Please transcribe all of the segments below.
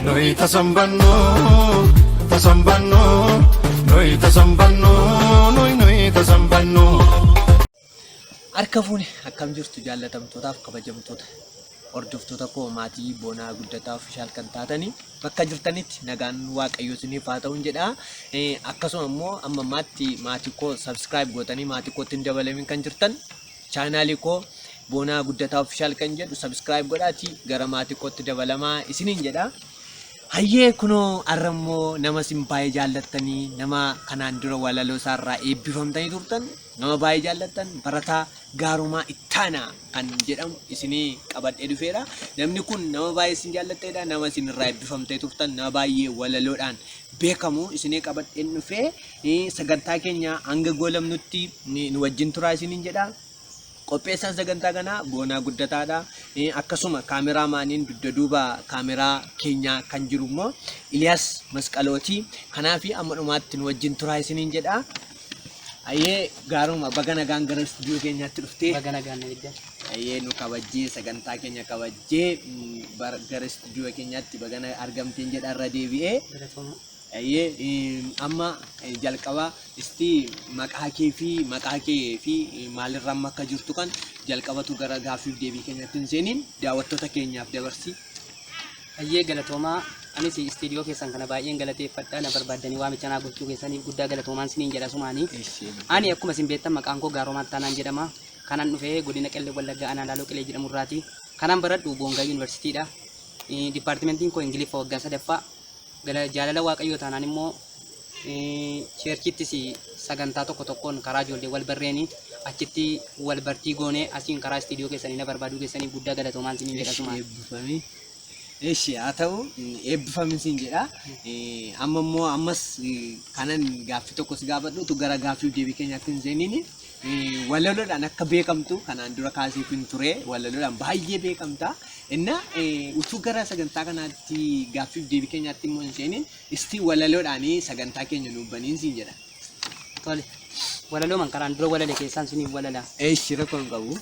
Nuyi tasambannu, tasambannu, nuyi tasambannu, nuyi nuyi tasambannu. Harka fuune akkam jirtu jaallatamtootaaf kabajamtoota hordoftoota koo maatii Boonaa Guddataa Official kan taatanii bakka jirtanitti nagaan Waaqayyoo isiniif haa ta'uun jedha. Akkasuma immoo amma ammaatti maatii koo subscribe gootanii maatii kootti hin dabalamin kan jirtan chaanaalii koo Boonaa Guddataa Official kan jedhu subscribe godhaatii gara maatii kootti dabalamaa isiniin jedha. Hayyee kunoo har'a immoo nama isin baay'ee jaallattanii nama kanaan dura walaloo isaarraa eebbifamtanii turtan nama baay'ee jaallattan barataa Gaarumaa Ittaanaa kan jedhamu isinii qabadhee dhufeera. Namni kun nama baay'ee isin jaallatteedha. Nama isin irraa eebbifamtee turtan nama baay'ee walaloodhaan beekamu isinii qabadheen dhufee sagantaa keenya hanga goolabnutti nu wajjin turaa isiniin jedha. Qopheessaan sagantaa kanaa Boonaa Guddataadha. Akkasuma kaameraa maaniin dugda duuba kaameraa keenyaa kan jiru immoo Iliyaas Masqalooti. Kanaaf amma dhumaatti nu wajjin turaa isiniin jedha. Ayyee gaaruma baga nagaan gara istuudiyoo keenyaatti dhuftee. Baga nagaan na eegdan. Ayyee nu kabajjee sagantaa keenya kabajjee gara istuudiyoo keenyaatti baga argamteen jedha irra deebi'ee. Galatooma. Ayyee amma jalqaba isti maqaa kee fi maqaa kee fi maalirra amma akka jirtu kan jalqabatu gara gaaffiif deebii keenyatti hin seeniin daawwattoota keenyaaf dabarsi. Hayyee galatoomaa anis istiidiyoo keessan kana baay'een galateeffadha na barbaaddanii waamicha naa gochuu keessaniif guddaa galatoomaan siniin jedha sumaanii. Ani akkuma isin beektan maqaan koo Gaaroomaa Ittaanaan jedhama. Kanan dhufe godina Qellem Wallaggaa aanaa Laaloo Qilee jedhamu irraati. Kanan baradhu Boongaa Yuunivarsiitiidha. Dipaartimentiin koo Ingiliffa waggaa sadaffaa. Jaalala Waaqayyoo taanaan immoo cheerchittis sagantaa tokko tokkoon karaa ijoollee wal barreeni achitti wal bartii goonee asiin karaa istiidiyoo keessanii na barbaaduu keessaniif guddaa galatoomaan siniin jedha Eshi sumaan. eebbifami. Eshi haa ta'u eebbifami siin jedha. Amma immoo ammas kanan gaaffii tokko si gaafadhu utuu gara gaaffiif deebii keenyaatti hin seeniin walaloodhaan akka beekamtu kanaan dura kaasiif hin ture walaloodhaan baay'ee beekamta. Inna utuu gara sagantaa kanaatti gaaffiif deebii keenyaatti immoo hin seeniin isti walaloodhaan sagantaa keenya nuuf baniin siin jedha. Tole. Walalooman karaan dura walale keessaan siniif walala. Eshi rakkoo hin qabu.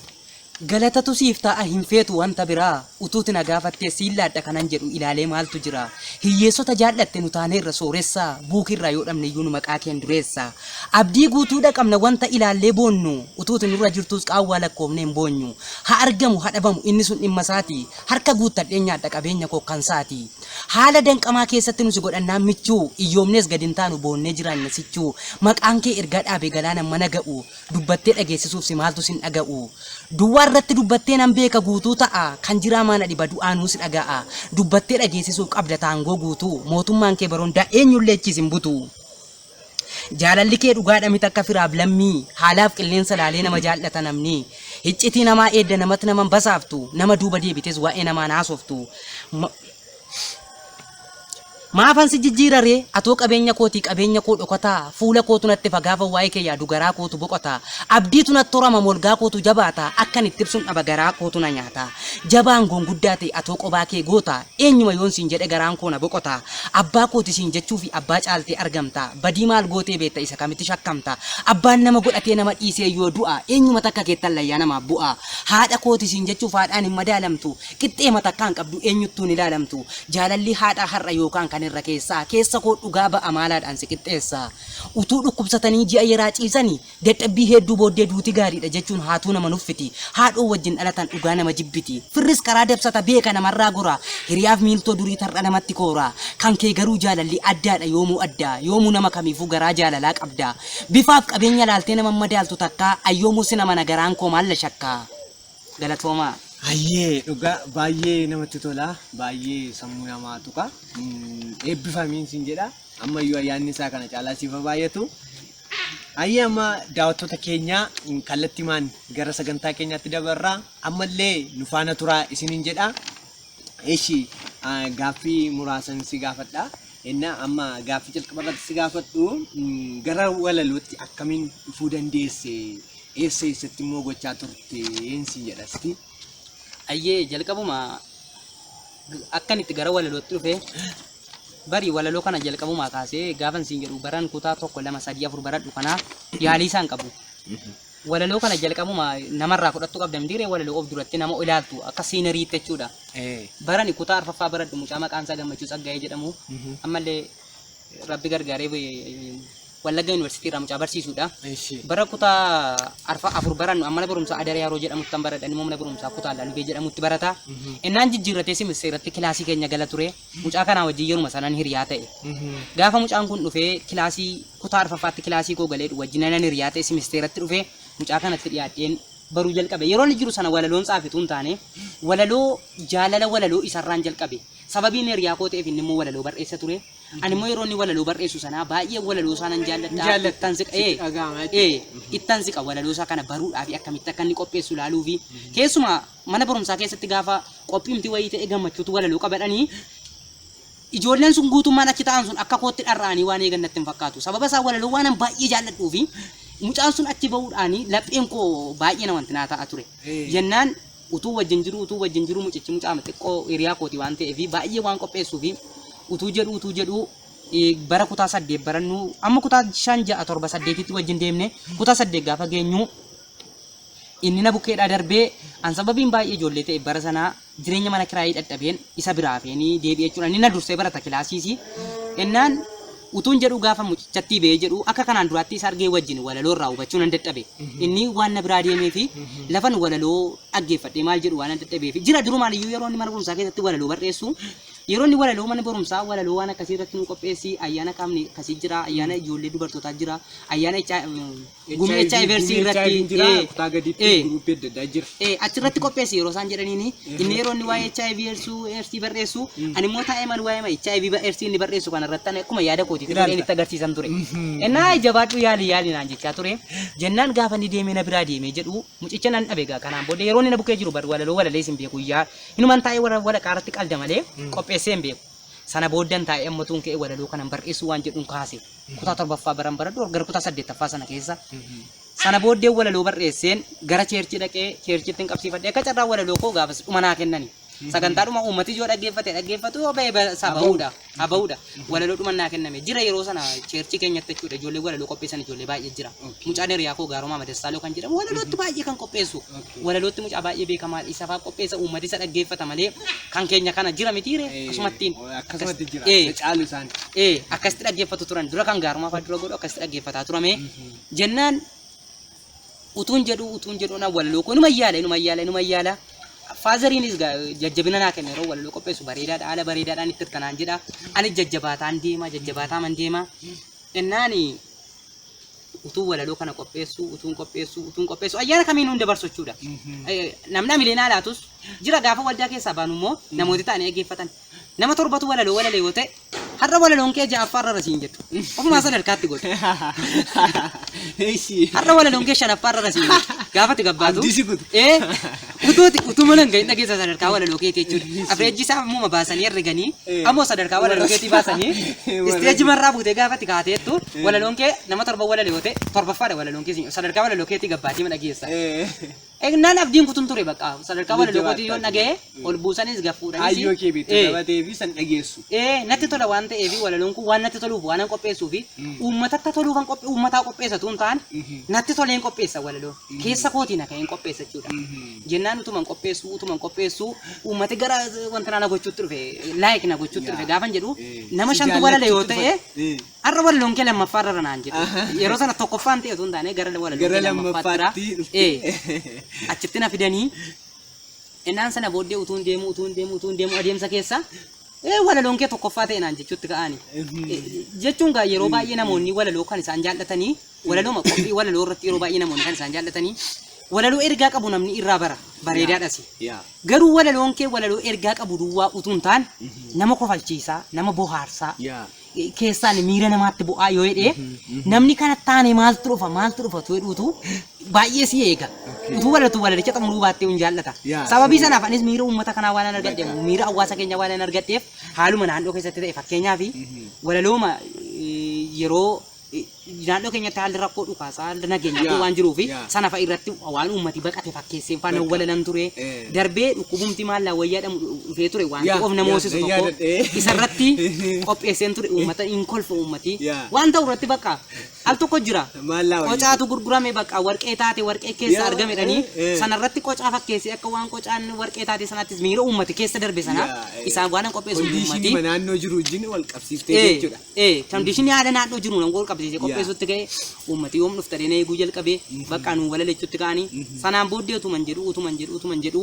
Galatatu siif ta'a hin feetu wanta biraa utuuti na gaafattee siin laadha kanan jedhu ilaalee maaltu jira hiyyeessota jaal'atte nu taaneerra sooressa buukirraa yoo dhabneyyuu nu maqaa keen dureessa abdii guutuudha qabna wanta ilaallee boonnu utuuti nurra jirtuus qaawwaa lakkoofnee hin boonyu ha argamu ha dhabamu inni sun dhimma isaati harka guuttadheen nyaadha qabeenya koo kansaati haala danqamaa keessatti nu si godhannaan michuu iyyoomnees gad hin taanu boonnee jiraanna sichuu maqaan kee ergaa dhaabe galaanan mana ga'u Dubbattee dhageessisuuf si maaltu sin dhaga'u? Duwwaa irratti dubbattee nan beeka guutuu ta'a Kan jiraa maa na dhiba du'aanuu si dhaga'a Dubbattee dhageessisuuf qabda taangoo guutuu Mootummaan kee barondaa eenyullee achi sin butu Jaalalli kee dhugaadha mit akka firaaf lammii Haalaaf qilleensa laalee nama jaallata namni Hiccitii namaa eedda namat naman basaaftu Nama duuba deebites waa'ee namaan haasoftu Maafan si jijjiira ree? Atoo qabeenya kootii qabeenya koo dhokataa Fuula kootu natti ifa gaafan waa'ee kee yaadu garaa kootu boqota Abdiitu natti horama molgaa kootu jabaata Akkan itti ibsun dhaba garaa kootu na nyaata Jabaan goon guddaa ta'e atoo qobaa kee goota Eenyuma yoon siin jedhe garaan koo na boqota Abbaa kooti siin jechuufi abbaa caaltee argamta Badii maal gootee beekta isa kamitti shakkamta Abbaan nama godhatee nama dhiisee yoo du'a Eenyuma takka keettan layyaa namaaf bu'a Haadha kooti siin jechuuf haadhaan hin madaalamtu Qixxeema takkaa hin qabdu eenyuttuu hin ilaalamtu Jaalalli haadhaa har'a yookaan kan irra keessaa Keessa koo dhugaa ba'a maalaadhaan si qixxeessa Utuu dhukkubsatanii ji'a yeraa ciisani Dadhabbii heedduu booddee duuti gaariidha jechuun haatuu nama nuffiti Haadhoo wajjin dhalatan dhugaa nama jibbiti Firris karaa dabsata beeka namarraa gora Hiriyaaf miiltoo durii tar'a namatti koora Kan kee garuu jaalalli addaadha yoomuu adda Yoomuu nama kamiifuu garaa jaalalaa qabda Bifaaf qabeenya laaltee nama hin madaaltu takkaa An yoomuu sin amana garaan koo maal na shakka Galatoomaa. Hayyee dhugaa baay'ee namatti tola baay'ee sammuu namaa tuqa eebbifamiin siin jedha ammayyuu ayyaanni isaa kana caalaa siif haa baay'atu. Hayyee amma daawwattoota keenya kallattimaan gara sagantaa keenyaatti dabarraa ammallee nu faana turaa isiniin jedha. Eshi gaaffii muraasan si gaafadha. Inna amma gaaffii jalqaba irratti si gaafadhu gara walalootti akkamiin dhufuu dandeesse? Eessa eessatti immoo gochaa turte siin jedha sitti. Ayyee jalqabuma akkan itti gara walalootti dhufe bari walaloo kana jalqabumaa kaasee gaafan siin jedhu baran kutaa 1 2 3 4 baradhu kana yaalii isaan qabu. Walaloo kana jalqabuma namarraa fudhattuu qabda mitiiree walaloo of duratti nama ilaaltu akka siinariitti jechuudha. Barani kutaa arfaffaa baradhu mucaa maqaan isaa Gammachuu Tsaggaayee jedhamu ammallee Rabbi gargaaree Wallagga Yuunivarsiitii irraa mucaa barsiisuudha. Bara kutaa arfa afur barannu amma mana barumsaa Adaree Haroo jedhamutti kan baradhan immoo mana barumsaa kutaa Laalubee jedhamutti barata. Innaan jijjiirratee simisteeratti kilaasii keenya gala ture. Mucaa kanaa wajjin yeruma sanan hiriyaa ta'e. Gaafa mucaan kun dhufee kilaasii kutaa arfaffaatti kilaasii koo galee wajjin nan hiriyaa ta'e simisteeratti dhufee mucaa kanatti dhiyaadheen baruu jalqabe. Yeroo inni jiru sana walaloon tsaafituu hin taane walaloo jaalala walaloo isarraan jalqabe. Sababiin hiriyaa koo ta'eef inni immoo walaloo barreessa ture. Ani immoo yeroo inni walaloo barreessu sanaa baay'ee walaloo isaa nan jaalladha. Jaallatta. Ittan siqa. Sitti dhaga'ama jechuudha. Ittan siqa walaloo isaa kana baruudhaa fi akkamitti akka inni qopheessu ilaaluu fi keessumaa mana barumsaa keessatti gaafa qophiimti wayii ta'e gammachuutu walaloo qabadhanii ijoolleen sun guutummaan achi ta'an sun akka kootti dharra'anii waan eegan natti hin fakkaatu. Sababa isaa walaloo waanan baay'ee jaalladhuu fi mucaan sun achi ba'uudhaan lapheen koo baay'ee na wanti naa ta'a ture. Jennaan utuu wajjin jiru utuu wajjin jiru mucichi mucaa xiqqoo hiriyaa kooti waan ta'eef baay'ee waan qopheessuu fi utuu jedhu utuu jedhu bara kutaa 8 barannu amma kutaa 5 6 7 8tti wajjin deemne kutaa 8 gaafa geenyu inni na bukkeedhaa darbee an sababiin baay'ee ijoollee ta'e bara sanaa jireenya mana kiraayii dadhabeen isa biraa hafeenii deebi'e jechuudha. Inni na dursee barata kilaasiisi. Innaan utuun jedhu gaafa mucichattii ba'ee jedhu akka kanaan duraatti isa argee wajjin walaloo irraa hubachuu nan dadhabe. Inni waan na biraa deemee fi lafan walaloo dhaggeeffadhee maal jedhu waan nan dadhabee fi jira durumaan iyyuu yeroo inni mana barumsaa keessatti walaloo barreessu yeroo inni walaloo mana barumsaa walaloo waan akkasii irratti nu qopheessi ayyaana qaamni akkasii jira ayyaana ijoollee dubartootaa jira ayyaana gumii HIV gumii irratti HIV jira, kutaa gadiitti guruupii adda addaa jira. Achirratti qopheessi yeroo isaan jedhaniini inni yeroo inni waa'ee HIV eersii barreessu ani immoo taa'ee man waa'ee HIV eersii inni barreessu kana irratti ani akkuma yaada kootiitti Ilaalta. godheen itti agarsiisan ture. Innaa jabaadhu yaali yaali naan jechaa ture. Jennaan gaafa inni deemee na biraa deemee jedhu mucicha nan dhabe egaa kanaan booda yeroo inni na bukkee jiru bar walaloo walalees hin beeku yaa inuman taa'ee waraqaa irratti qalda malee qopheessee hin beeku. Sana booddan taa'ee ammatuun ka'ee walaloo kanan barreessuu waan jedhuun kaase. Kutaa torbaffaa baran baradhu gara kutaa saddeettaffaa sana keessa. Sana booddee walaloo barreesseen gara cheerchii dhaqee cheerchiitti hin qabsiifadhe akka carraa walaloo koo gaafas dhuma naa kennani. Sagantaa dhuma uummati yoo dhaggeeffate dhaggeeffatu yoo ba'e saba'uudha. Haba'uudha. Walaloo dhuma naa kenname. Jira yeroo sana cheerchii keenyatti jechuudha ijoollee walaloo qopheessan ijoollee baay'ee jira. Mucaan hiriyaa koo Gaaromaa Madassaaloo kan jedhamu walalootti baay'ee kan qopheessu. Walalootti mucaa baay'ee beekamaa isa fa'aa qopheessa uummati isa dhaggeeffata malee kan keenya kana jira mitiire akkasumattiin. Akkasumatti jira. Caalu isaan. Akkasitti dhaggeeffatu turan dura kan gaarumaa fa'aa dura godhu akkasitti dhaggeeffataa turame jennaan utuun jedhu utuun jedhu na walaloo koo inuma yaala inuma yaala inuma yaala faazariinis jajjabina naa kenna yeroo walaloo qopheessu bareedaadha haala bareedaadhaan itti hirkanaan jedha ani jajjabaataan deema jajjabaataa man deema innaani utuu walaloo kana qopheessu utuun qopheessu utuun qopheessu ayyaana kamiin hunda dabarsu jechuudha. Namni amilee naa laatus jira gaafa waldaa keessaa baanu immoo namooti ta'anii dhaggeeffatan. Nama torbatu walaloo walalee yoo ta'e har'a walaloon kee ja'affaa irra rasiin jedhu. Ofumaa sadarkaatti godhu. Har'a walaloon kee shanaffaa irra rasiin jedhu. Gaafa itti gabbaatu. Abdii si kutu. Utuuti utuu mana hin gahin dhageessa sadarkaa walaloo keetii jechuudha. Afreejji isaa ammuma baasanii herreganii ammoo sadarkaa walaloo keetii baasanii isteeji marraa buutee gaafa itti kaateettu walaloon kee nama torba walale yoo ta'e torbaffaadha walaloon kee sadarkaa walaloo keetii gabbaatii ma dhageessa. Egnaan abdiin kutun ture bakka sadarkaa walaloo kootii yoon dhaga'e ol buusanis gad fuudhanis. Kaayyoo kee beektu qabatee fi san dhageessu. Natti tola waan ta'eef walaloon kun waan natti toluuf waan an qopheessuu fi uummatatti toluuf an qophee uummataa qopheessa tun ta'an natti toleen qopheessa walaloo keessa kootiin akka hin qopheessa jechuudha. Jennaan utuman qopheessuu utuman qopheessuu uummati gara wanta na gochuutti dhufe laayik na gochuutti dhufe gaafan jedhu nama shantu walale yoo ta'e har'a walaloon kee lammaffaa irra naan jedhu. Yeroo sana tokkoffaan ta'e otoo hin taane gara walaloon Gara kee lammaffaatti lammaffaatti jira. Achitti na fidanii innaan sana booddee utuun deemu utuun deemu utuun deemu adeemsa keessa walaloon kee tokkoffaa ta'e naan jechuutti ka'ani. Jechuun gaa yeroo baay'ee namoonni walaloo kan isaan jaallatanii walaloo qophii walaloo irratti yeroo baay'ee namoonni kan isaan jaallatanii walaloo ergaa qabu namni irraa bara bareedaadhas. Garuu walaloon kee walaloo ergaa qabu duwwaa utuu hin taane nama kofalchiisaa nama bohaarsaa keessaan miira namaatti bu'aa yoo jedhee namni kana taane maaltu dhufa maaltu dhufa tu jedhuutu baay'ee si eega. Utuu walaltu walalicha xumuruu baattee hin jaallata. Sababii sanaaf anis miira uummata kanaa waan an argadheef miira hawaasa keenyaa waan an argadheef haaluma naannoo keessatti ta'e fakkeenyaaf walalooma yeroo Naannoo keenyatti haalli rakkoo dhukaasaa haalli nageenyaa Yaa, waan jiruufi yaa. sana fa'a irratti waan uummati baqate fakkeessee faana Bakka. walalan ture. Eh. Darbee dhukkubumti maallaa wayyaa jedhamu dhufee ture waan Yaa, of yaa, namoosisu nan tokko yaadadhe. isarratti qopheesseen ture uummata hin kolfa uummati. Yaa. Waan ta'u irratti bakka al tokko jira. Maallaa wayyaa. Qocaatu gurgurame bakka warqee taate warqee keessa Yaa, argame jedhanii eh, eh. sanarratti qocaa fakkeessee akka waan qocaan warqee taate sanattis miira uummati keessa darbe sana Yaa, eh. isaan waan qopheessu uummati. Kondiishinii naannoo jiru wajjin wal qabsiiftee jechuudha. Kondiishinii haala naannoo jiru nan wal qabsiisee qopheessutti ka'e uummati yoom dhufta dhee eeguu jalqabee bakka nu walalechutti ka'anii sanaan booddee utuman jedhu utuman jedhu utuman jedhu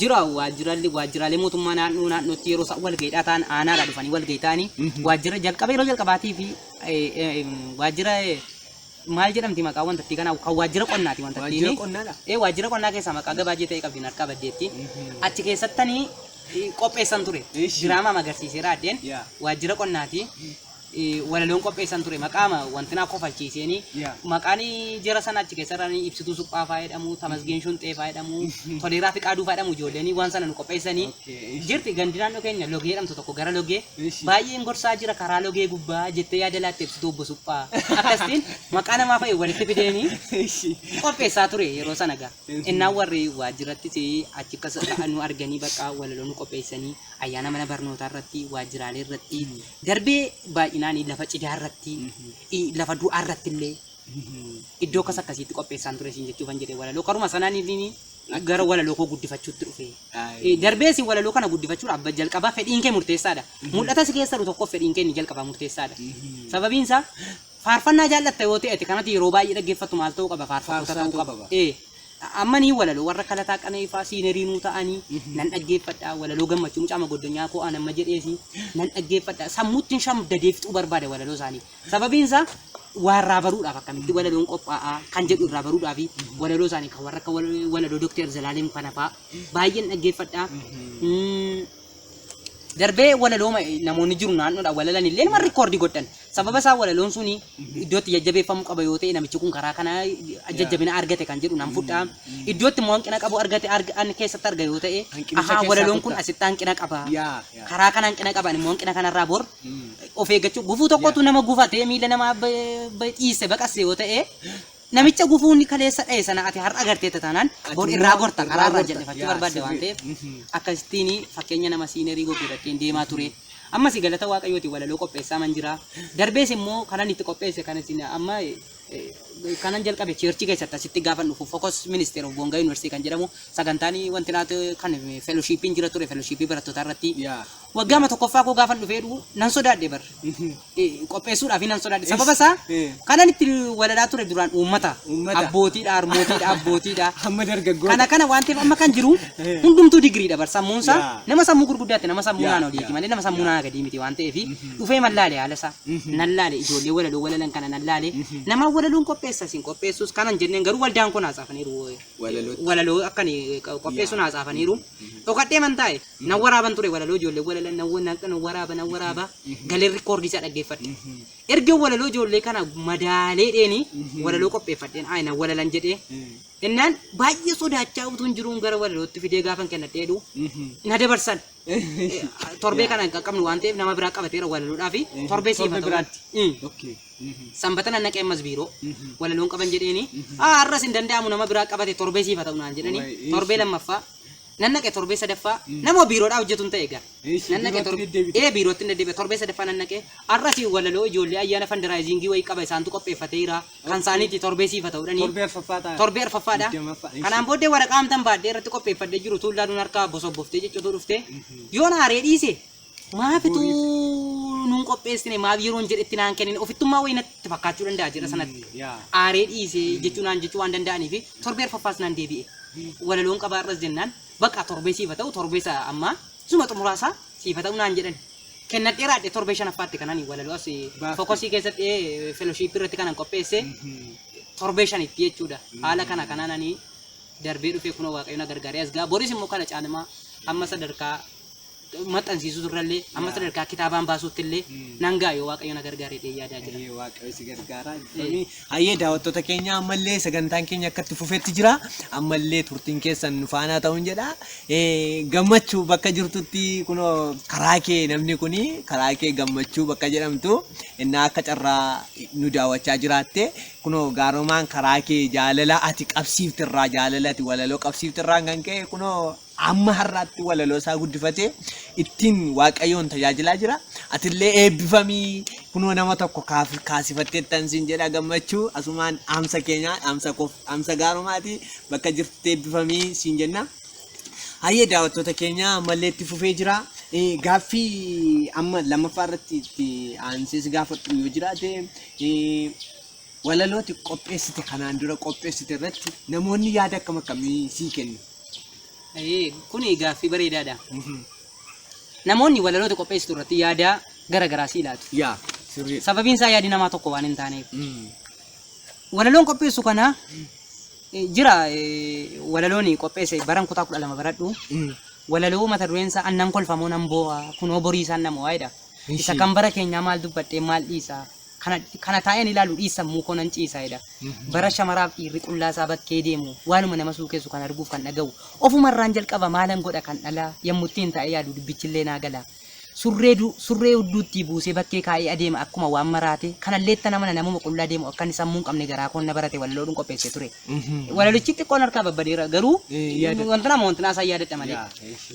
jira waajjiraalee waajjiraalee mootummaa naannoo naannootti yeroo isaan walga'iidhaa ta'an aanaadhaa dhufanii walga'ii ta'anii waajjira jalqaba yeroo jalqabaatii fi waajjira maal jedhamti maqaa wantattii kanaa kan waajjira qonnaati wantattiin. Waajjira qonnaadha? Waajjira qonnaa keessaa maqaa gabaajee ta'e qabdi harkaa baddeetti. Achi keessattanii qopheessan ture. Ishi. Diraamaa agarsiiseera addeen Yaa. waajjira qonnaati. Walaloon qopheessan ture maqaama wanti naa kofalchiiseeni. Yaa. Maqaan jara sana achi keessa irraa ibsituu suphaa fa'aa jedhamu, Tamasgeen Shunxee fa'aa jedhamu, Toleeraa Fiqaaduu fa'aa jedhamu ijoolleen waan sana nu qopheessanii. Okay, ishi. Jirti gandi naannoo keenya logee jedhamtu tokko gara logee Ishi. baay'een gorsaa jira karaa logee gubbaa jettee yaada laatte ibsituu obbo Suphaa. Akkasitiin maqaa namaa fa'i walitti fideeni Ishi. qopheessaa ture yeroo sana gaa. Innaan warri waajjirattis achi akkas nu arganii bakka walaloo nu qopheessanii ayyaana mana barnootaa irratti waajjiraalee irratti darbee baay'inaan lafa cidaa irratti lafa du'aa irratti illee iddoo akkas akkasiitti qopheessaan ture siin jechuufan jedhee walaloo karuma sanaan inni gara walaloo koo guddifachuutti dhufe. Ai. Darbees walaloo kana guddifachuudhaaf jalqabaa fedhiin kee murteessaadha. Mul'ata si keessa jiru tokkoof fedhiin kee inni jalqabaa murteessaadha. Sababiin isaa faarfannaa jaallatta yoo ta'e kanatti yeroo baay'ee dhaggeeffattu maal ta'uu qaba faarfattoota Faarsaa ta'uu ta'uu qaba. qaba. Amma ni walaloo warra kalataa qaneefaa siineriinuu ta'anii nan dhaggeeffadha walaloo gammachuu mucaa magoddonyaa koo an amma jedheesi nan dhaggeeffadha sammuutti shamdadee fixuu barbaada walaloo isaanii. Sababiin isaa waa irraa baruudhaaf akkamitti walaloon qophaa'aa kan jedhu irraa baruudhaaf walaloo isaanii kan warra akka walaloo Dookter Zalaalem kana fa'aa baay'een dhaggeeffadha. Darbee walaloo namoonni jiru naannoodha walalan illee nama rikoordii godhan. Sababa isaa walaloon suni iddootti jajjabeeffamuu qaba yoo ta'e namichi kun karaa kana jajjabina argate kan jedhu nan fudha. Iddootti immoo hanqina qabu argate an keessatti arga yoo ta'e Hanqinicha ahaa keessaa walaloon kun futta. asitti hanqina qaba. Yaa, yaa. Karaa kana hanqina qaban immoo hanqina kanarraa bor of eeggachuu gufuu tokkotu nama gufatee miila namaa dhiise baqasse yoo ta'e namicha gufuun kaleessa dha'e sana ati har'a agarteetta taanaan bor Ati irraa immoo gorta irraa karaa irraa gorta. jal'ifachuu Yaa, barbaadde waan sirrii. ta'eef akkasittiin fakkeenya nama siinerii gurguddatteen deemaa ture. Ammas galata waaqayyooti walaloo qopheessaa man jira. Darbees immoo kanan itti qopheesse kan isin amma kanan jalqabe cheerchii keessatti asitti gaafa dhufu Focus Minister of Bonga University kan jedhamu sagantaan wanti naatu kan fellowshipiin jira ture fellowshipii barattootaa irratti. Yaa. Waggaama tokkoffaa koo gaafa dhufee dhufu nan sodaadhe bar. Qopheessuudhaaf nan sodaadhe. Sababa isaa Eh. kanan itti walalaa ture duraan uummata. Uummata. Abbootiidha, harmootiidha, abbootiidha. Hamma dargaggoota. Kana kana waan ta'eef amma kan jiru Eh. hundumtuu digiriidha bar sammuun isaa Yaa. nama sammuu gurguddaatti nama sammuu Yaa, naannoo oliiti yaa. malee nama sammuu naannoo gadii miti waan ta'eef dhufee mallaale haala isaa nan laale ijoollee walaloo walalan kana nan laale nama walaloon qopheessa isin qopheessus kanan jenneen garuu waldaan kun haasaafaniiru Walalootti. walaloo akkan qopheessuun haasaafaniiru dhokadhee man taa'e nan waraaban ture walaloo ijoollee walalan nan nan waraaba nan waraaba galee rikoordii isaa dhaggeeffadhe. Erga walaloo ijoollee kana madaalee dheeni walaloo qopheeffadheen ayi nan walalan jedhee innaan baay'ee sodaachaa utuun jiruun gara walalootti fidee gaafan kennadhee dhu na dabarsan. Torbee kana hin qaqqabnu waan ta'eef nama biraa qabateera walaloodhaa fi torbee Torbee siifata. biraatti. Okay. Sanbata nan naqee ammas biiroo walaloon qaban jedheeni har'as hin danda'amu nama biraa qabate torbee siifa ta'u naan jedhani Wayi, torbee lammaffaa nan naqe torbee sadaffaa nama biiroodhaa hojjetu hin ta'e egaa. Ishi, Nan naqe biirootti deddeebite. Biirootti hin deddeebi'e torbee sadaffaa nan naqe har'as walaloo ijoollee ayyaana fundraisingii wayii qaba isaantu qopheeffateera kan isaaniitti torbee siifa ta'uudhani. Torbee arfaffaa ta'a. Torbee arfaffaadha. Digdamaffaa. Kanaan booddee waraqaa amtan baadhee irratti qopheeffadhee jiru tuullaa harkaa bosobboftee jechuutu dhufte. Yoon aaree dhiise maafitu nuun qopheessine maaf yeroon jedhetti naan kennin ofittummaa wayii natti fakkaachuu danda'a jedha sanatti. Yaa. Aaree dhiise jechuu naan jechuu waan danda'aniif torbee arfaffaas naan deebi'e. Walaloon qabaa irras jennaan bakka torbee siifa ta'u torbee isa ammaa suma xumuraasaa siifa ta'u naan jedhan. Kennadhee raadhe torbee shanaffaatti kanan walaloo as Baafte. fokosii keessatti fellowship irratti kanan qopheesse torbee shanitti jechuudha. Haala kana kanaan ani darbee dhufee kunoo waaqayyo na gargaaree as ga'a. Boris immoo kana caalmaa amma sadarkaa Maxxansiisuu irrallee amma sadarkaa kitaabaan baasuutti illee nan ga'a yoo Waaqayyo na gargaare jedhee yaadaa jira. Hayyee, Waaqayyo si gargaara. Eebbifamii. Hayyee, daawwattoota keenya, ammallee sagantaan keenya akkatti fufetti jira. Ammallee turtiin keessan nu faanaa ta'uun jedha. Gammachuu, bakka jirtutti kunoo karaa kee namni kuni karaa kee Gammachuu bakka jedhamtu innaa akka carraa nu daawwachaa jiraatte, kunoo gaaromaan karaa kee jaalala ati qabsiiftirraa, jaalala ati walaloo qabsiiftirraan kan ka'e kunoo amma har'aatti walaloo isaa guddifatee ittiin Waaqayyoon tajaajilaa jira. Atillee eebbifamii, kunoo nama tokko kaasifatteettan siin jedha. Gammachuu, asumaan dhaamsa keenya, dhaamsa koof, dhaamsa gaarumaati, bakka jirtutti eebbifamii siin jenna. Hayyee, daawwattoota keenya, ammallee itti fufee jira. Gaaffii amma lammaffaa irratti itti aansee si gaafadhu yoo jiraate, walalooti qopheessite, kanaan dura qopheessite irratti namoonni yaada akkam akkamii sii kennu? Kuni gaaffii bareedaadha. Namoonni walaloota qopheessitu irratti yaada gara garaa si ilaatu. Yaa, sirriidha. Sababiin isaa yaadi namaa tokko waan hin taaneef. Walaloon qopheessu kana jira, walaloon qopheesse baran kutaa 12 baradhu. Walaloo mata dureen isaa "Annan kolfamoo nan boo'a kunoo borii isaan nama waa'eedha. Isa kan bara keenyaa maal dubbadhee maal dhiisa? Kana taa'een ilaalu dhiisa sammuu koo nan ciisa jedha. Bara shamaraaf dhiirri qullaa isaa bakkee deemu, waanuma nama suukeessu kan arguuf kan dhaga'u. Ofumarraan jalqaba, maalan godha kan dhalaa, yommuu ittiin taa'ee yaadu dubbichillee naa gala. Surree hudduutti buusee bakkee kaa'ee adeema akkuma waan maraate. Kanallee nama namuma qullaa deemu akka inni sammuu hin qabne garaa koon na barate, walaloodhuun qopheessee ture. Walalichi xiqqoon harkaa babbadeera garuu wanta nama wanti naasaa yaadadha malee.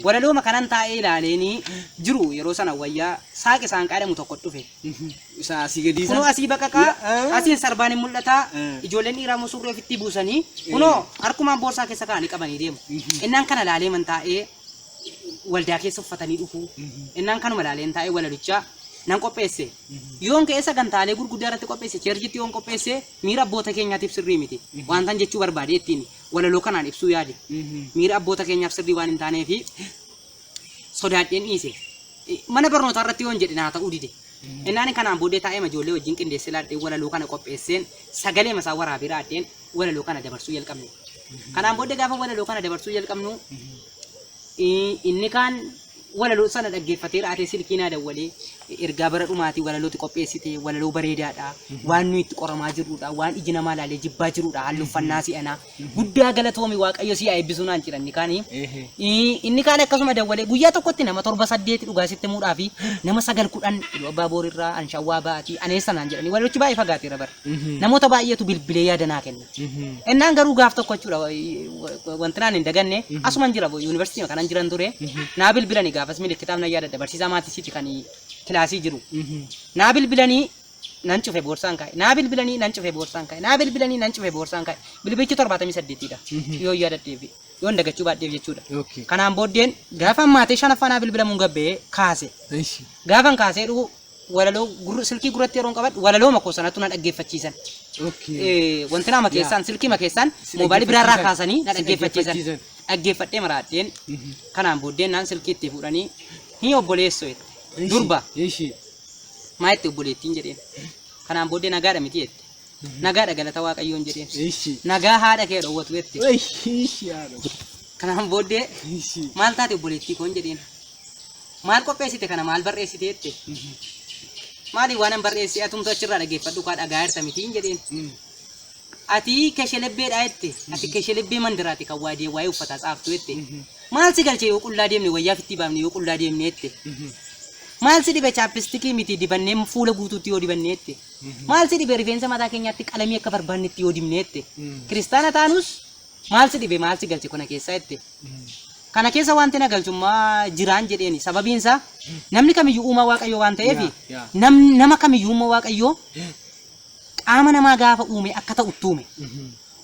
Walalooma kanan taa'ee ilaaleenii jiru, yeroo sana wayyaa saaqi saanqaa jedhamu tokko dhufe. Isa asii gadii Kunoo asii baqaqaa, asiin sarbaan hin mul'ata, ijoolleen dhiiraa immoo surree ofitti buusanii kunoo harkumaan boorsaa keessa kaa'anii qabanii deemu. Innaan kana ilaalee man taa'ee, waldaa keessa uffatanii dhufu. Innaan kanuma ilaaleen taa'ee walalichaa nan qopheesse. Yoon ka'ee sagantaalee gurguddaa irratti qopheesse, churchitti yoon qopheesse, miira abboota keenyaatiif sirrii miti. Wantan jechuu barbaade ittiin walaloo kanaan ibsuu yaade. Miira abboota keenyaaf sirrii waan hin taaneefi sodaadheen dhiise. Mana barnootaa irratti yoon jedhe naa ta'uu dide. Innaan kanaan booddee taa'ee ijoollee wajjin qindeessee laadhee walaloo kana qopheesseen, sagalee masaa waraabee raadheen walaloo kana dabarsuu jalqabne. Kanaan booddee gaafa walaloo kana dabarsuu jalqabnu, inni kaan walaloo sana dhaggeeffatee raatee silkii naa dawwalee, "Ergaa bara dhumaatii walalooti qopheessite, walaloo bareedaadha, waan nuyi itti qoramaa jirrudha, waan iji namaa ilaalee jibbaa jirudha, haalli uffannaa si'anaa, guddaa galatoomi, Waaqayyo si haa eebbisuu" naan jedhan inni kaanii. Inni kaan akkasuma dawwalee, guyyaa tokkotti nama torba saddeeti, dhugaa sitti himuudhaa fi nama sagal 10, Iluu Abbaa Boorirraa, Anshawwaa ba'atii, aneessa naan jedhanii, walalochi baay'ee fagaateera bara. Namoota baay'eetu bilbilee yaada naa kenna. Innaan garuu gaaf tokko jechuudha, wanti naan hin daganne, asuman jira, yuunivarsiitii kanan jiran ture, naa bilbilanii, gaafas milikkitaaf nan yaadadha, barsiisaa maatisiiti kan kilaasii jiru. Naa bilbilanii nan cufe boorsaan kaa'e. Naa bilbilanii nan cufe boorsaan kaa'e. Naa bilbilanii nan cufe boorsaan kaa'e. Bilbilichi 78dha. Yoo yaadadheef, yoon dagachuu baadheef jechuudha. Kanaan booddeen gaafa maatee shanaffaa naa bilbilamuun gabbee kaase. Gaafan kaasee dhufu, walaloo silkii gurratti yeroon qabadhu walaloo makoo sanatu na dhaggeeffachiisan. Wanti nama keessaan silkii ma keessaan Si moobaayilii biraarraa dhaggeeffachiisan. kaasanii na Si dhaggeeffachiisan. dhaggeeffachiisan. Dhaggeeffadhee maraadheen, kanaan booddeen naan silkii itti fuudhanii, "Hin obboleessoo" jette. Durba "Maa?" jette obboleettiin jedheen. Kanaan booddee "Nagaadha miti?" jette. "Nagaadha, galata Waaqayyoon" jedheen. "Nagaa haadha kee dhoowwatu" jette. Yaadho. Kanaan booddee "Maal taate obboleettii koon?" jedheen. "Maal qopheessite kana, maal barreessite?" jette. "Maali waan an barreesse, atumtu achirraa dhaggeeffadhu kaa, dhagaa jirta mitiin" jedheen. "Ati keshelebbeedha" jette. "Ati keshelebbee mandiraati kan waadee waa'ee uffataa tsaaftu" jette. "Maal si galche yoo qullaa deemne, wayyaa fitti baafne yoo qullaa deemne?" jette. "Maal si dhibe chapstickii miti dibannee fuula guutuutti yoo dibanne?" jette. "Maal si dhibe rifeensa mataa keenyaatti qalamii akka barbaannetti yoo dibne?" jette. "Kiristaana taanus maal si dhibe, maal si galche kana keessaa?" jette. "Kana keessa wanti na galchummaa jiraan" jedheeni. Sababiin isaa namni kamiyyuu uumaa Waaqayyoo waan ta'eef, Yaa, yaa. nama kamiyyuu uumaa Waaqayyoo qaama namaa gaafa uume akka ta'utti uume.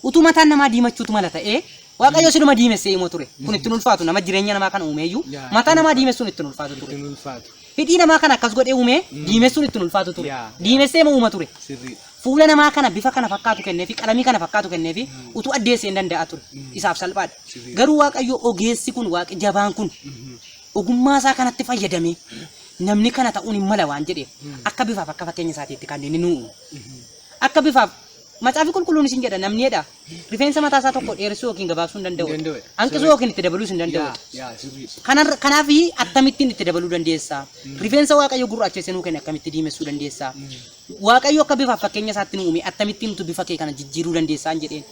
Utuu mataan namaa diimachuutu mala ta'ee, Waaqayyo siluma diimessee himoo ture. Kun ittiin ulfaatu, nama jireenya namaa kana uumeeyyuu mataa namaa diimessuun ittiin ulfaatu ture. Ittiin ulfaatu. Hidhii namaa kana akkas godhee uumee diimessuun ittiin ulfaatu ture. Diimessee moo uuma ture. Fuula namaa kana bifa kana fakkaatu kenneefi, qalamii kana fakkaatu kenneefi, utuu addeessee hin danda'a ture. Isaaf salphaadha. Garuu Waaqayyo ogeessi kun, Waaqi jabaan kun, ogummaa isaa kanatti fayyadamee namni kana ta'uun hin mala waan jedheef, akka bifaaf akka fakkeenya isaatiitti kan inni nu uume. Akka bifaaf Macaafi qulqulluun isin jedha namni jedha rifeensa mataa isaa tokko dheeressuu yookiin gabaabsuu hin danda'u. Hin danda'u. Hanqisuu yookiin itti dabaluus hin danda'u. Yaa, yaa, sirrii. Kanaaf akkamittiin itti dabaluu dandeessa? Rifeensa Waaqayyo gurraachessee nuu kenne akkamitti diimessuu dandeessa? Waaqayyo akka bifaaf fakkeenya isaatti nu uume akkamittiin nuti bifa kee kana jijjiiruu dandeessa hin jedheen.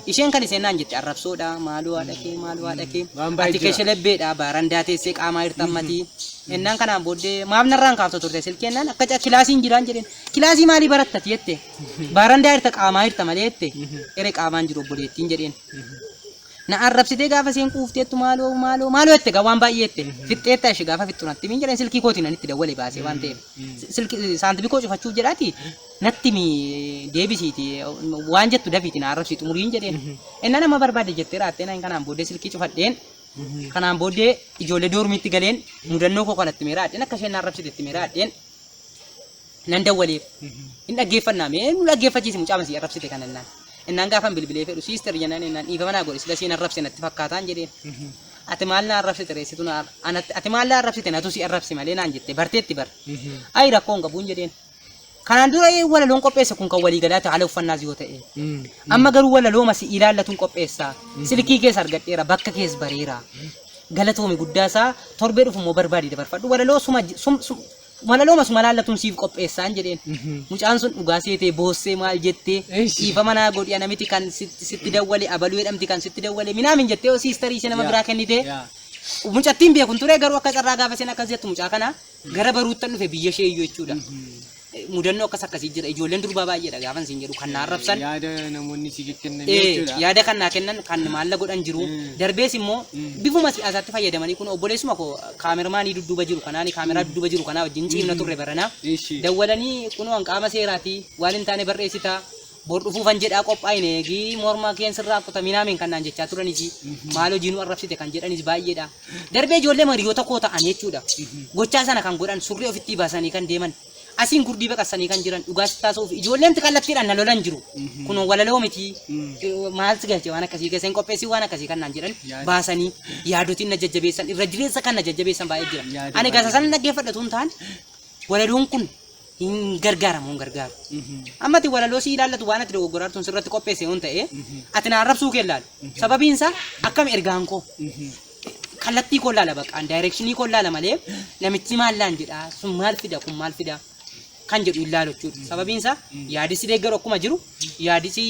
Isheen kan isheen naan jette arrabsoodha, maaloo haadha kee, maaloo haadha kee. Waan baay'ee Ati jira. keessa lebbeedha, baarandaa teessee qaamaa hirta ammatii. Ennaan kanaan booddee maaf narraan kaafta turte silkii ennaan akka kilaasiin jiraan jedheen. Kilaasii maalii barattati jette? Baarandaa hirta qaamaa hirta malee jette. Ere qaamaan jiru obboleettiin jedheen. Na arrabsitee gaafa isheen quufteettu maaloo maaloo maaloo jette gaa waan baay'ee jette. Fixxeetta ishee gaafa fixxu natti min jedheen silkii kootiin ani itti dawwale baasee waan ta'eef. Silkii saantibii koo cufachuuf jedhaati natti mi deebisiiti waan jettu dafiiti na arrabsi xumuriin jedheen. Innaan amma barbaade jettee raattee naan kanaan booddee silkii cufadheen. Kanaan booddee ijoollee doormiitti galeen mudannoo koo kanatti meeraadheen akka isheen na arrabsite itti meeraadheen nan dawwaleef. Hin dhaggeeffannaa mee nu dhaggeeffachiisi mucaa masii arrabsite kana innaan. Innaan gaafan bilbilee fedhu sister jennaan innaan dhiifama naa godhi sila siin arrabse natti fakkaataan jedheen. Ati maal na arrabsite reessitu na anatti ati maal na arrabsite natu si arrabse malee naan jette barteetti bar. Ayi rakkoo hin qabuun jedheen. Kanaan dura walaloon qopheesse kun kan waliigalaati haala uffannaas yoo ta'e. Amma garuu walalooma si ilaallatuun qopheessa. Silkii keessa argadheera bakka kees bareera. Galatoomi guddaa isaa torbee dhufu immoo barbaadi dabarfadhu walaloo suma sum sum walalooma suma laallatuun siif qopheessaan jedheen. Mucaan sun dhugaa seetee boossee maal jettee dhiifama naa godhi ana miti kan sitti dawwale abaluu jedhamti kan sitti dawwale minaamin jettee siistarii ishee nama biraa kennitee. Mucattiin beekun ture garuu akka carraa gaafa isheen akkas jettu mucaa kana gara baruuttan dhufe biyya ishee iyyuu jechuudha. Mudannoo akkas akkasii jira. Ijoolleen durbaa baay'eedha gaafan siin jedhu kan na arrabsan. Yaada namoonni si kennan jechuudha. Yaada kan naa kennan kan maalla godhan jiru. Darbees immoo bifuma siyaasaatti fayyadamanii kun obboleessuma koo kaameramaanii dudduuba jiru kanaani kaameraa dudduuba jiru kanaa wajjin ciimna turre baranaa. Dawwalanii kunoo an qaama seeraati waan hin taane barreessitaa bor dhufuufan jedhaa qophaa'ine eegii morma keen sirraa kuta minaamiin kan naan jechaa turanis maal hojii nu arrabsite kan jedhanis baay'eedha. Darbee ijoollee hiriyoota koo ta'an jechuudha. Gochaa sana kan godhan surree ofitti baasanii kan deeman. Asiin gurdii baqassanii kan jiran dhugaa sitti haasa'uuf ijoolleen kallattiidhaan na lolan jiru. Kun walaloo miti maal si galche waan akkasii keessa hin qopheessin waan akkasii kan naan jedhan baasanii yaadotiin na jajjabeessan irra jireessa kan na jajjabeessan baay'ee jira. Ani gasa sana dhaggeeffadha tun ta'an walaloon kun hin gargaaramu hin gargaaru. Amma ati walaloo si ilaallatu waan ati dogoggoraa tun sirratti qopheesse yoon ta'e ati na arrabsuu kee ilaalu. Sababiin isaa akkam ergaan koo kallattii koo ilaala baqaan daayirekshinii koo ilaala malee namichi maal laan jedha sun maal fida kun maal fida kan jedhu ilaalu jechuudha. Sababiin isaa yaadisi deeggaru akkuma jiru yaadisi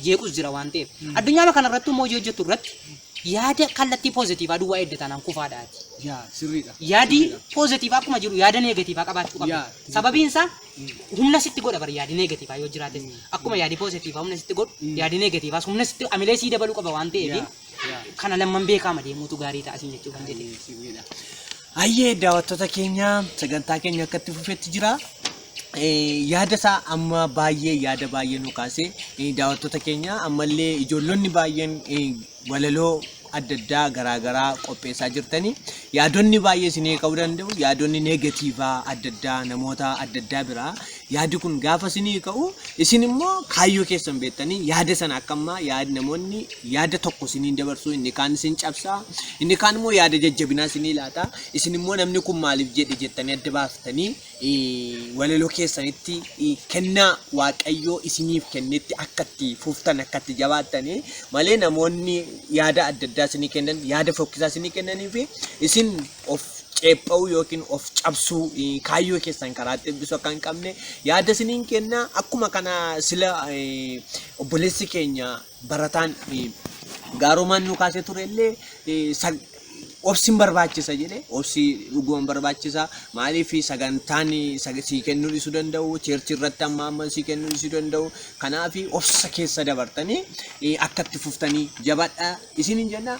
jeequs jira waan ta'eef. Addunyaa kanarratti immoo hojii hojjettu irratti yaada kallattii poozitiivaa duwwaa edda taanaan kufaadhaati. Yaa sirriidha. Yaadi poozitiivaa akkuma jiru yaada neegatiivaa qabaachuu qabda. Sababiin isaa humna sitti godha bari yaadi neegatiivaa yoo jiraates akkuma yaadi poozitiivaa humna sitti godhu yaadi neegatiivaas humna sitti amilee sii dabaluu qaba waan ta'eef kana lamman beekaama deemuutu gaarii ta'a siin jechuu kan jedhe. Hayyee daawwattoota keenya sagantaa keenya akkatti fufetti jira. Yaada isaa amma baay'ee yaada baay'ee nu kaase daawwattoota keenya ammallee ijoollonni baay'een walaloo adda addaa garaagaraa qopheessaa jirtanii yaadonni baay'ee isinii ka'uu danda'u yaadonni neegatiivaa adda addaa namoota adda addaa biraa yaadi kun gaafa isinii ka'u isin immoo kaayyoo keessan beektanii yaada sana akka ammaa yaadi namoonni yaada tokko isiniin dabarsu inni kaan isin cabsaa inni kaan immoo yaada jajjabinaa isinii laata isin immoo namni kun maaliif jedhe jettanii adda baaftanii walaloo keessanitti kennaa waaqayyoo isiniif kennetti akkatti fuftan akkatti jabaattanii malee namoonni yaada adda addaa isinii kennan yaada fokkisaa isinii kennanii fi isin of ceepha'uu yookiin of cabsuu kaayyoo keessan karaatti eebbisuu akka hin qabne yaada isiniin kenna. Akkuma kana sila obboleessi keenya barataan gaarumaan nu kaasee ture illee obsiin barbaachisa jedhe obsi dhugumaan barbaachisa. Maaliif sagantaan sii kennuu dhiisuu danda'u cheerchi irratti amma amma sii kennuu dhiisuu danda'u. Kanaaf obsa keessa dabartanii akkatti fuftanii jabadha isiniin jenna.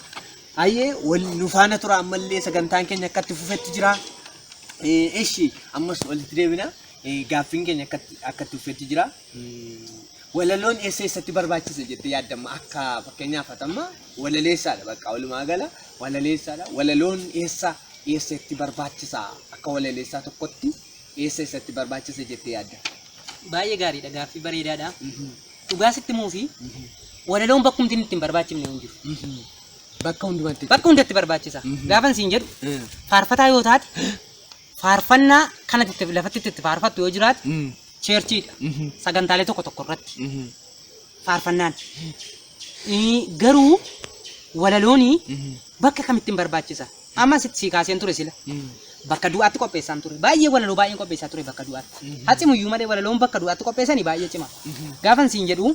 Hayyee wal nu faana tura ammallee sagantaan keenya akkatti fufetti jira. Ishi ammas walitti deebina. Gaaffiin keenya akkatti fufetti jira. Walaloon eessa eessatti barbaachisa jettee yaaddamma akka fakkeenyaaf atamma walaleessaadha bakka walumaa gala walaleessaadha. Walaloon eessa eessatti barbaachisa akka walaleessaa tokkotti eessa eessatti barbaachisa jettee yaadda? Baay'ee gaariidha gaaffii bareedaadha. Dhugaa sitti himuu fi walaloon bakkumti inni ittiin barbaachifne hin jiru. Bakka hundumatti. Bakka hundatti barbaachisa. Gaafan siin jedhu faarfataa yoo taate faarfannaa kanatti lafatti itti faarfattu yoo jiraate cheerchiidha. Sagantaalee tokko tokko irratti. Faarfannaan. Garuu walalooni bakka kamitti hin barbaachisa? Amma sitti sii kaaseen ture sila. Bakka du'aatti qopheessaan ture. Baay'ee walaloo baay'een qopheessaa ture bakka du'aatti. Haa cimuyyuu malee walaloon bakka du'aatti qopheessanii baay'ee cima. Gaafan siin jedhu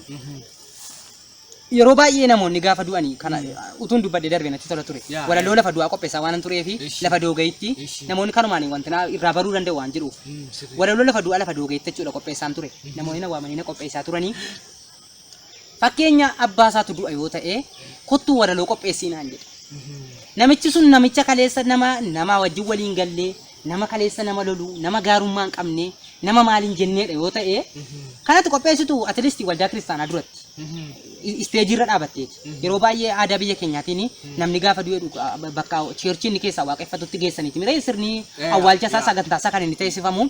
yeroo baay'ee namoonni gaafa du'anii kana utuun dubbadhe darbe natti tola ture. Yaa, Walaloo lafa du'aa qopheessaa waan turee fi Ishi. lafa doogayitti Ishi. namoonni kanumaan wanti na irraa baruu danda'u waan jedhuuf. Walaloo lafa du'aa lafa doogayitti jechuudha qopheessaan ture. Namoonni na waamanii na qopheessaa turanii. Fakkeenya abbaa isaatu du'a yoo ta'e kottuu walaloo qopheessii naan jedhe. Namichi sun namicha kaleessa nama nama wajjin waliin gallee, nama kaleessa nama lolu, nama gaarummaa hin qabne, nama maaliin jenneedha yoo ta'e, kanatti qopheessitu at least waldaa kiristaanaa duratti. Isteejii irra dhaabatteeti. Yeroo baay'ee aadaa biyya keenyaatiin namni gaafa du'e bakka cheerchii inni keessaa waaqeffatutti geessaniiti. Miree sirni awwaalcha isaa sagantaa isaa kan inni taasifamu.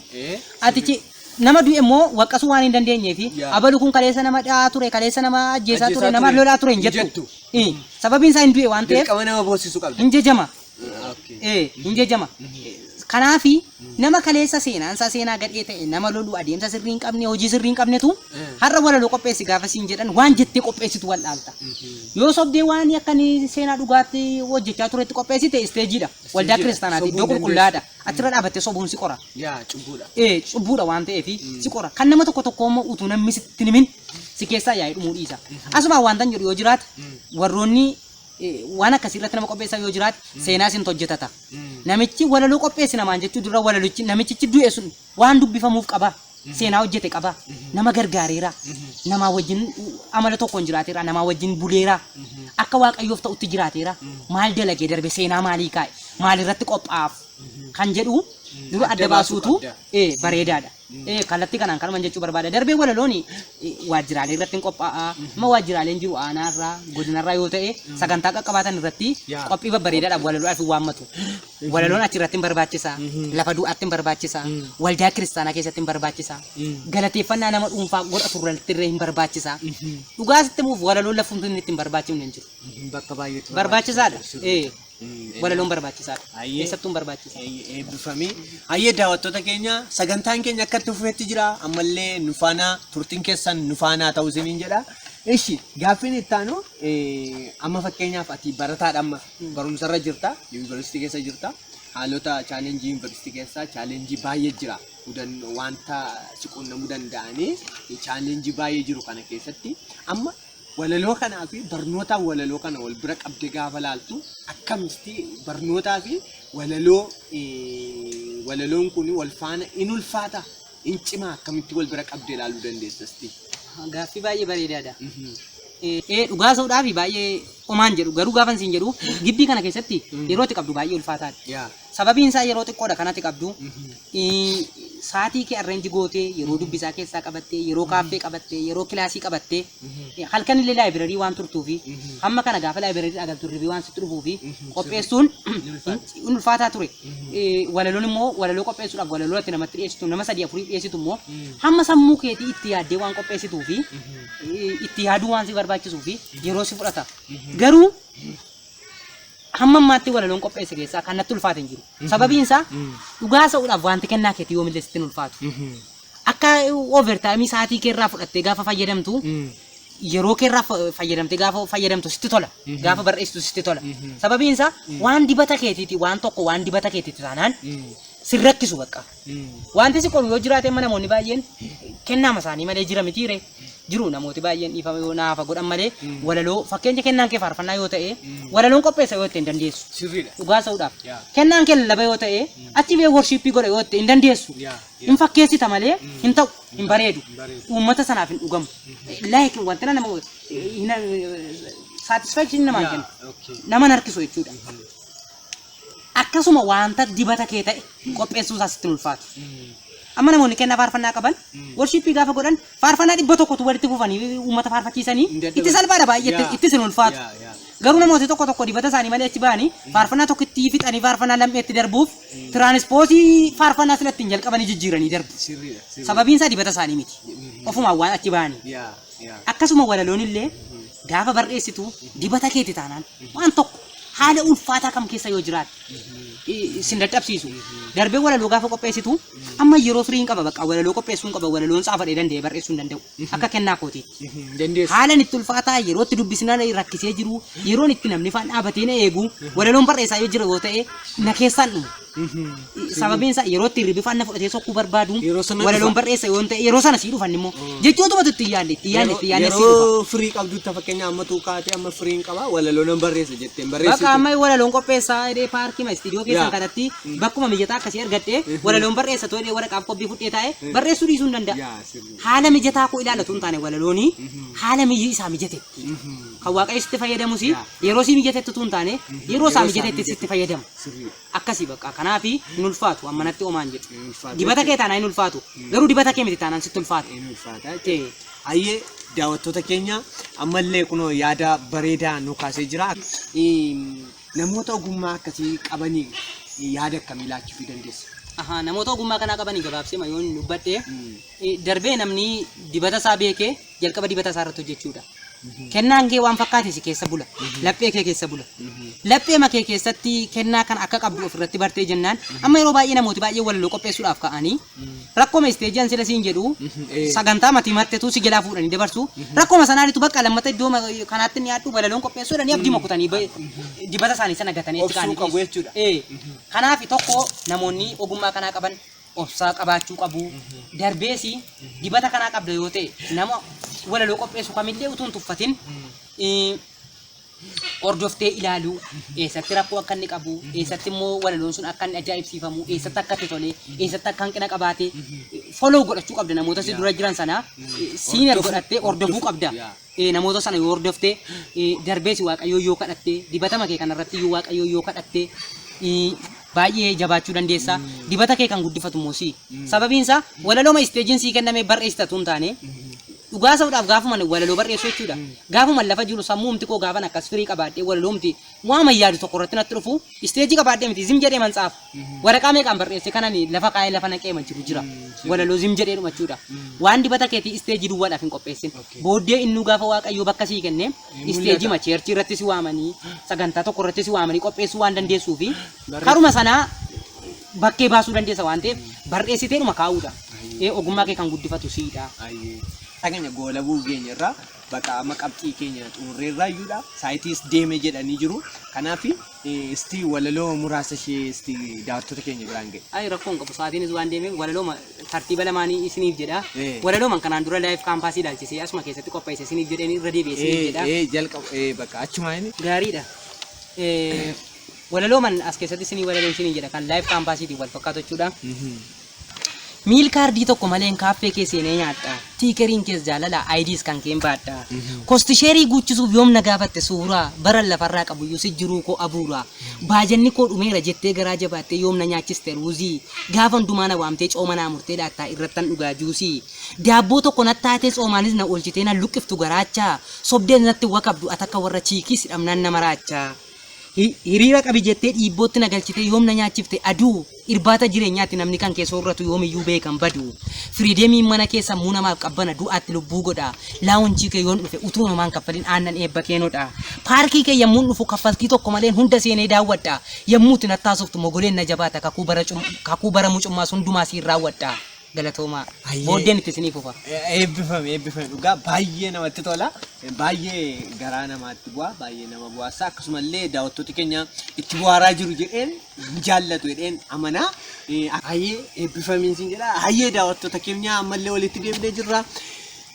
Atichi nama du'e immoo waqqasuu waan hin dandeenyee fi abalu kun kaleessa nama dha'aa ture, kaleessa nama ajjeesaa ture, nama lolaa ture hin jettu. Sababiin isaa hin du'e waan ta'eef Dirqama nama boosisuu qabda. hin jejama. Hin jejama. Kanaafi nama kaleessa seenaan isaa seenaa gadhee ta'e, nama loluu, adeemsa sirrii hin qabne, hojii sirrii hin qabnetu har'a walaloo qopheessi gaafa siin jedhan waan jettee qopheessitu wal dhaalta. Yoo sobdee waan akka inni seenaa dhugaatti hojjechaa turetti qopheessite, isteejiidha. Waldaa kiristaanaati, iddoo qulqullaadha. Achirra dhaabattee sobuun si qora. Yaa, cubbuudha. Cubbuudha waan ta'eef si qora. Kan nama tokko tokko immoo utuu namni sitti himin si keessaa yaa'ee dhumuu dhiisa. Asuma waan jedhu yoo jiraate, warroonni waan akkasii irratti nama qopheessan yoo jiraate, seenaa isin hojjetata. Namichi walaloo qopheessi namaan jechuu dura walalichi namichichi du'e sun waan dubbifamuuf qaba. Seenaa hojjete qaba. Nama gargaareera. Namaa wajjin amala tokkoon jiraateera. Namaa wajjin buleera. Akka Waaqayyoof ta'utti jiraateera. Maal dalagee darbe, seenaa maalii kaa'e? Maalirratti qophaa'aaf? Kan jedhu dura adda baasuutu bareedaadha. Kallattii kanaan kanuman jechuu barbaada. Darbee walaloon waajjiraalee irratti hin qophaa'a. Amma waajjiraaleen jiru aanaarraa, godinarraa yoo ta'e, sagantaa qaqqabaatan irratti qophii babbareedaadhaaf walaloodhaaf hin waammatu. Walaloon achirratti hin barbaachisa. Lafa du'aatti hin barbaachisa. Waldaa kiristaanaa keessatti hin barbaachisa. Galateeffannaa nama dhuunfaa godhatu irratti illee hin barbaachisa. Dhugaa sitti himuuf walaloon lafumtuu inni itti hin barbaachifne hin jiru. Bakka baay'eetu barbaachisaadha. Walaloon barbaachisaadha. Eessattuu hin barbaachisa. Eebbifamii. Hayyee, daawwattoota keenya, sagantaan keenya akka itti fufetti jira. Ammallee nu faana turtiin keessan nu faanaa ta'uu isiniin jedha. Ishi, gaaffiin itti aanu, amma fakkeenyaaf ati barataadha, amma barumsarra jirta, yuunivarsiitii keessa jirta. Haalota challenge yuunivarsiitii keessaa challenge baay'ee jira. Wanta si quunnamuu danda'anii challenge baay'ee jiru. Kana keessatti amma walaloo kanaa fi barnootaa walaloo kana wal bira qabdee gaafa laaltu, akkamitti barnootaa fi walaloo walaloon kun wal faana in ulfaata, in cimaa, akkamitti wal bira qabdee ilaaluu dandeessasti? Gaaffii baay'ee bareedaadha. Dhugaa ta'uudhaaf baay'ee omaan jedhu, garuu gaafan siin jedhu gibbii kana keessatti yeroo itti qabdu baay'ee ulfaataadha. Sababiin isaa yeroo xiqqoodha kanatti qabdu. Saatii kee arrange gootee, yeroo dubbisaa keessaa qabattee, yeroo kaaffee qabattee, yeroo kilaasii qabattee, halkan illee library waan turtuufi, hamma kana gaafa library agaltu hirribii waan sitti dhufuufi qopheessuun hin ulfaataa ture. Walaloon immoo walaloo qopheessuudhaaf walaloo ati namatti dhiyeessitu, nama sadii afurii dhiyeessitu immoo, hamma sammuu keetii itti yaaddee waan qopheessituu fi itti yaaduu waan si barbaachisuu fi yeroo si fudhata. Garuu hamma ammaatti walaloon qopheesse keessaa kan natti ulfaate hin jiru. Sababiin isaa dhugaa sa'uudhaaf wanti kennaa keetii yoomillee sitti hin ulfaatu. Akka overtime sa'aatii keerraa fudhattee gaafa fayyadamtu, yeroo keerraa fayyadamtee gaafa fayyadamtu sitti tola. Gaafa barreessitu sitti tola. Sababiin isaa waan dibata keetiiti, waan tokko waan dibata keetiiti taanaan sin rakkisu bakka. Wanti si qoru yoo jiraate, amma namoonni baay'een kennaama isaanii malee jira mitiire, jiru namooti baay'een dhiifama yoo naafa godhan malee, walaloo fakkeenya kennaan kee faarfannaa yoo ta'e, walaloon qopheessa yoo ta'e hin dandeessu. Dhugaa sa'uudhaaf. Kennaan kee lallaba yoo ta'e, achi bee worship godha yoo ta'e hin dandeessu. Hin fakkeessita malee hin ta'u, hin bareedu. Uummata sanaaf hin dhugamu. Like wanti nama satisfaction namaan kennu. Nama hin harkisu jechuudha. Akkasuma wanta dibata kee ta'e qopheessuun isaa sitti hin ulfaatu. Amma namoonni kennaa faarfannaa qaban worship gaafa godhan faarfannaa 100tu walitti fufanii uummata faarfachiisanii itti salphaadha baay'ee, itti sin ulfaatu. Garuu namooti tokko tokko dibata isaanii malee achi ba'anii faarfannaa tokko itti fixanii faarfannaa lammeetti darbuuf transpose faarfannaa sila ittiin jalqabanii jijjiiranii darbu. Sababiin isaa dibata isaanii miti. Ofumaan waan achi ba'anii. Akkasuma walaloon illee gaafa barreessitu dibata keeti taanaan waan tokko haala ulfaataa kam keessa yoo jiraatte Sin dadhabsiisu. Darbee walaloo gaafa qopheessitu amma yeroo firii hin qaba bakka walaloo qopheessuu hin qaba walaloon tsaafadhee danda'ee barreessuu hin danda'u. Akka kennaa kootiitti. Dandeessu. Haalan itti ulfaataa yeroo itti dubbisnaan rakkisee jiru yeroon itti namni faan dhaabatee na eegu walaloon barreessaa yoo jira yoo ta'e na keessaan dhumu. Sababiin isaa yeroo itti hirribi faan na fudhatee sokkuu barbaadu Yeroo sana walaloon dhufa. barreessa yoo ta'e yeroo sana sii dhufan immoo jechootuma itti yaalle itti yaalle itti yaalle sii dhufa. Yeroo firii qabdutti fakkeenya amma tuukaatee amma firii hin qabaa walaloo nan barreessa jetteen barreessitu. Bakka amma walaloon qopheessaa jedhee paarkii ma istiidiyoo keessan Yaa. kanatti bakkuma mijataa akkasii argadhee walaloon barreessa too jedhee waraqaaf qobbii fudhee taa'e barreessuu dhiisuu hin danda'a. Yaa sirrii. Haala mijataa koo ilaallatu hin taane walalooni haala miyyi isaa mijatetti. Kan waaqayyo sitti fayyadamus yeroo sii mijatetti utuu hin taane yeroo isaa mijatetti sitti fayyadama. Sirrii. Akkasii bakka kanaaf hin ulfaatu amma natti omaan jedhu. Hin ulfaatu Dibata kee taanaan hin ulfaatu. Garuu dibata kee miti taanaan sitti ulfaata. Hin ulfaata jechuudha. Hayyee daawwattoota keenya ammallee kunoo yaada bareedaa nu kaasee jira. Namoota ogummaa akkasii qabanii yaada akkamii laachuu dandeessa? Ahaa, namoota ogummaa kanaa qabanii gabaabsee ma yoon dubbadhe darbee namni dibata isaa beekee jalqaba dibata isaa irratti hojjechuudha. Kennaan kee waan fakkaate si keessa bula. Laphee kee keessa bula. Laphee makee keessatti kennaa kana akka qabdu ofirratti bartee jennaan amma yeroo baay'ee namooti baay'ee walaloo qopheessuudhaaf ka'anii rakkoo isteejiin sila siin jedhu sagantaa matii mattetu si jalaa fuudhanii dabarsu rakkoo sanaanitu bakka lammata iddoo kanaatti ni yaaddu walaloon qopheessuudhaan abdii makutanii dibata isaanii sana gatanii achi Obsuu ka'anii qabu dhiisu. jechuudha. Kanaaf tokko namoonni ogummaa kanaa qaban obsaa qabaachuu qabu. Darbees dibata kanaa qabda yoo ta'e nama walaloo qopheessu kamillee utuu hin tuffatin hordoftee ilaaluu eessatti rakkoo akka inni qabu eessatti immoo walaloon sun akka inni ajaa'ibsiifamu eessatti akka itti tole eessatti akka hanqina qabaate follow godhachuu qabda namoota si dura jiran sana senior godhattee hordofuu qabda. Namoota sana yoo hordoftee darbees waaqayyoo yoo kadhattee dibatama kee kanarratti yoo waaqayyoo yoo kadhattee baay'ee jabaachuu dandeessa. Dibata kee kan guddifatu immoo si. Sababiin isaa walalooma isteejiin sii kenname barreessitatu hin taane dhugaa sa'uudhaaf gaafuma walaloo barreessu jechuudha. Gaafuma lafa jiru sammuumti koo gaafan akkas firii qabaadhee walaloomti waama yaadu tokko irratti natti dhufu isteejii qabaadhee miti zim jedhee manxaaf. Waraqaa meeqaan barreesse kanan lafa kaa'ee lafa naqee man jiru jira. Walaloo zim jedhee dhuma jechuudha. Waan dibata keetii isteejii duwwaadhaaf hin qopheessin. Booddee innuu gaafa waaqayyoo bakka sii kenne isteejii ma cheerchii irratti si waamanii sagantaa tokko irratti si waamanii qopheessuu waan dandeessuu fi karuma sanaa bakkee baasuu dandeessa waan ta'eef barreessitee dhuma kaa'uudha. Ogummaa kee kan guddifatu siidha. Dhageenya goolabuu keenya irraa bakka amma qabxii keenya xumurreerraa iyyuudha. Saayitiis deeme jedhanii jiru. Kanaaf isti walaloo muraasa ishee isti daawwattoota keenya biraan ga'e. Ay rakkoon qabu sa'aatiinis waan deemeef walaloo tartiiba lamaanii isiniif jedha. Eh. Walaloo kanaan dura live campus ilaalchisee asuma keessatti qopheesse isiniif jedheen irra deebi'ee isiniif jedha. Jalqaba bakka achumaa inni. Gaariidha. Walaloo man as keessatti isinii walaloo isinii jedha kan live campus wal fakkaatu jechuudha. Meal card tokko maleen kaaffee kee seenee nyaadha. Tiikeriin kees jaalala IDs kan keen baadha. Cost share guuchisuuf yoom na gaafatte suuraa baran lafarraa qabuyyuu si jiruu koo abuura. Baajanni koo dhumeera jettee garaa jabaattee yoom na nyaachiste ruuzii. Gaafa hundumaa na waamtee cooma naa murtee laattaa irrattan dhugaa juusii. Daabboo tokko nattaatee soomaanis na oolchitee na luqqiftu garaacha. Sobdeen natti wakabdu atakka warra chiikiis hidhamnaan nama raacha. Hiriira qabi jettee dhiibbootti na galchitee yoom na nyaachifte aduu irbaata jireenyaatti namni kan kee soorratu yoomiyyuu beekan badu. Freedomiin mana kee sammuu namaaf qabbana du'aatti lubbuu godha. Lounge kee yoon dhufe utuu namaan kaffalin aannan eebba keenodha. Paarkii kee yommuun dhufu kaffaltii tokko maleen hunda seenee daawwadha. Yommuu itti nattaasoftu mogoleen na jabaata kakuu bara mucummaas hundumaa siin raawwadha. Galatoomaa. Ayyee. Booddeen itti isinii fufa. Eebbifame eebbifame dhugaa baay'ee namatti tola. Baay'ee garaa namaatti bu'a. Baay'ee nama bu'aasa. Akkasumallee daawwattooti keenya itti bu'aaraa jiru jedheen jaallatu jedheen amanaa. Hayyee eebbifamiin siin jedha. Hayyee daawwattoota keenya ammallee walitti deebinee jirra.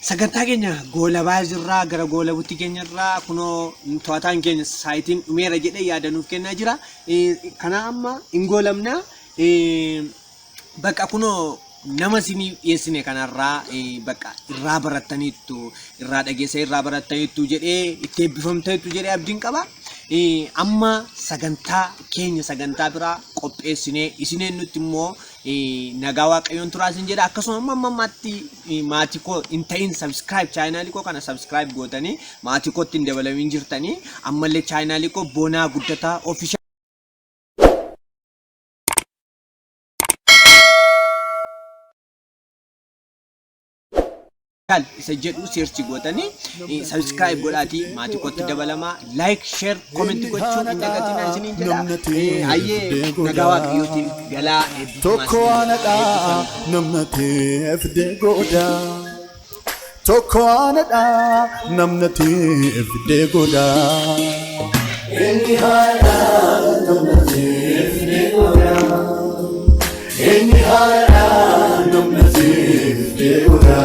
Sagantaa keenya goolabaa jirra. Gara goolabutti keenya irraa kunoo to'ataan keenya saayitiin dhumeera jedhee yaada nuuf kennaa jira. Kana amma hin goolamna. Bakka kunoo nama isinii dhiyeessine kanarraa bakka irraa barattaniittu irraa dhageessa irraa barattaniittu jedhee itti eebbifamtaniittu jedhee abdiin qaba. Amma sagantaa keenya sagantaa biraa qopheessinee isineen nutti immoo nagaa waaqayyoon turaa isin jedha. Akkasuma amma amma ammaatti maatii koo hin ta'in subscribe chaanaalii koo kana subscribe gootanii maatii kootti hin dabalamin jirtanii ammallee chaanaalii koo Boonaa Guddataa Official Official isa jedhu search gootanii subscribe godhaatii maatii kootti dabalamaa, like, share, comment gochuu hin dagatinaa isiniin jedha. Hayyee, nagaa Waaqayyootiin galaa, eebbifamaa. Tokko anadha namna ta'eef deegoodha. Tokko anadha namna ta'eef deegoodha. Inni haadha namna ta'eef deegoodha. Inni haadha namna ta'eef deegoodha.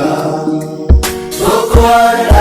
Tokko anadha.